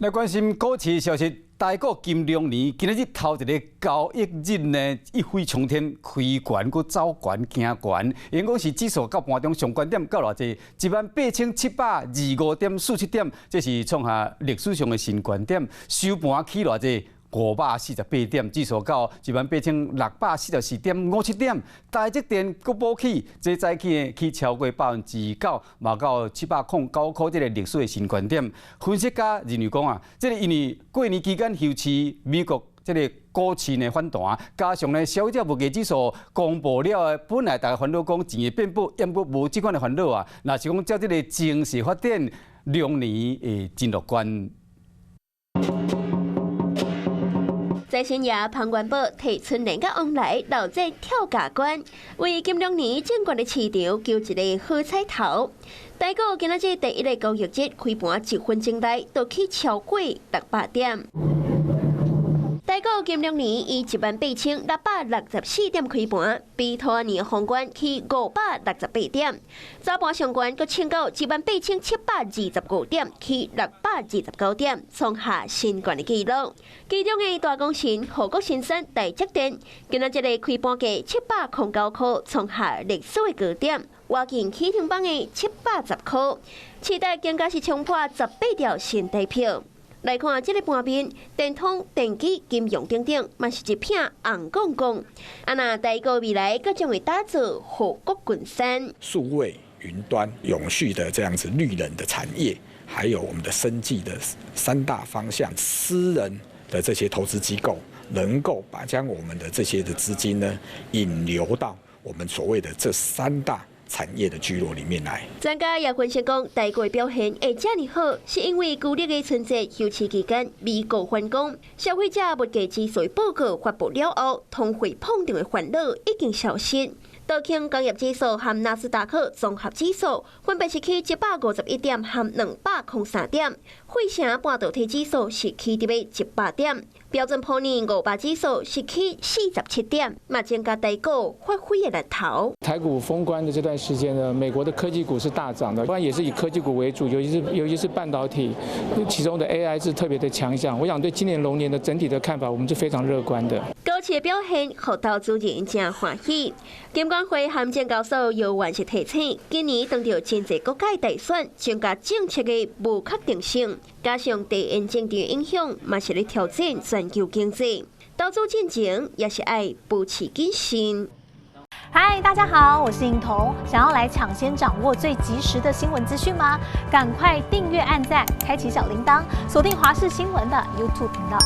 來關心股市消息，台股金龍年今仔日頭一个交易日呢，一飛沖天，開懸閣走懸行懸，因講是指數到盤中上懸點到偌濟，18,725.47點，這是創下歷史上的新懸點。收盤起偌濟？548點，指數到18,644.57點。台積電閣補起，這早起起超過9%，嘛到709塊這个歷史的新懸點。分析家認為講啊，這个因為過年期間休市，美國這个股市呢反彈，加上呢消費者物價指數公布了，本來大家煩惱講錢會變薄，毋過無這款的煩惱啊。若是講照這个情勢發展，龍年會真樂觀。財神爺潘元寶提春聯佮往來鬧熱跳價關，為金龍年證券的市場求一个好彩頭。台股今仔日第一个交易日開盤一分鐘內就起超過600點。台股金龍年以18,664點開盤，比兔仔年封關起568點。早盤上懸閣衝到18,725點，起629點，創下新懸的紀錄。其中的大功臣護國神山台積電，今仔日開盤價709塊，創下歷史的高點，倚近起停板的710塊，市值更加是衝破18兆新台票。來看這个盤面，電通、電機、金融等等，嘛是一片紅摃摃。啊，若台股未來閣將會打造護國神山。數位、雲端、永續的這樣子綠能的產業，還有我們的生技的三大方向，私人的這些投資機構能夠把將我們的這些的資金呢引流到我們所謂的這三大產業的聚落裡面來。專家也分析講，台股表現會遮爾好，是因為舊曆的春節休市期間，美國返工，消費者物價指數報告發布了後，通貨膨脹的煩惱已經消失。道瓊工業指數和納斯達克綜合指數分別是起151點和203點，費城半導體指數是起佇咧100點，標準普爾500指數是起47點，嘛增加台股發揮的力頭。台股封關的這段時間呢，美國的科技股是大漲的，當然也是以科技股為主，尤其是半導體，其中的 AI 是特別的強項。我想對今年龍年的整體的看法，我們是非常樂觀的。股市表現，予投資人誠歡喜。金管會和證交所猶原是提醒，今年當著真濟國家大選，增加政策的無確定性，加上地緣政治影響，嘛是咧挑戰全球經濟。投資進前也是愛保持謹慎。嗨，大家好，我是颖彤。想要來搶先掌握最及時的新聞資訊嗎？趕快訂閱、按讚、開啟小鈴鐺，鎖定華視新聞的 YouTube 頻道。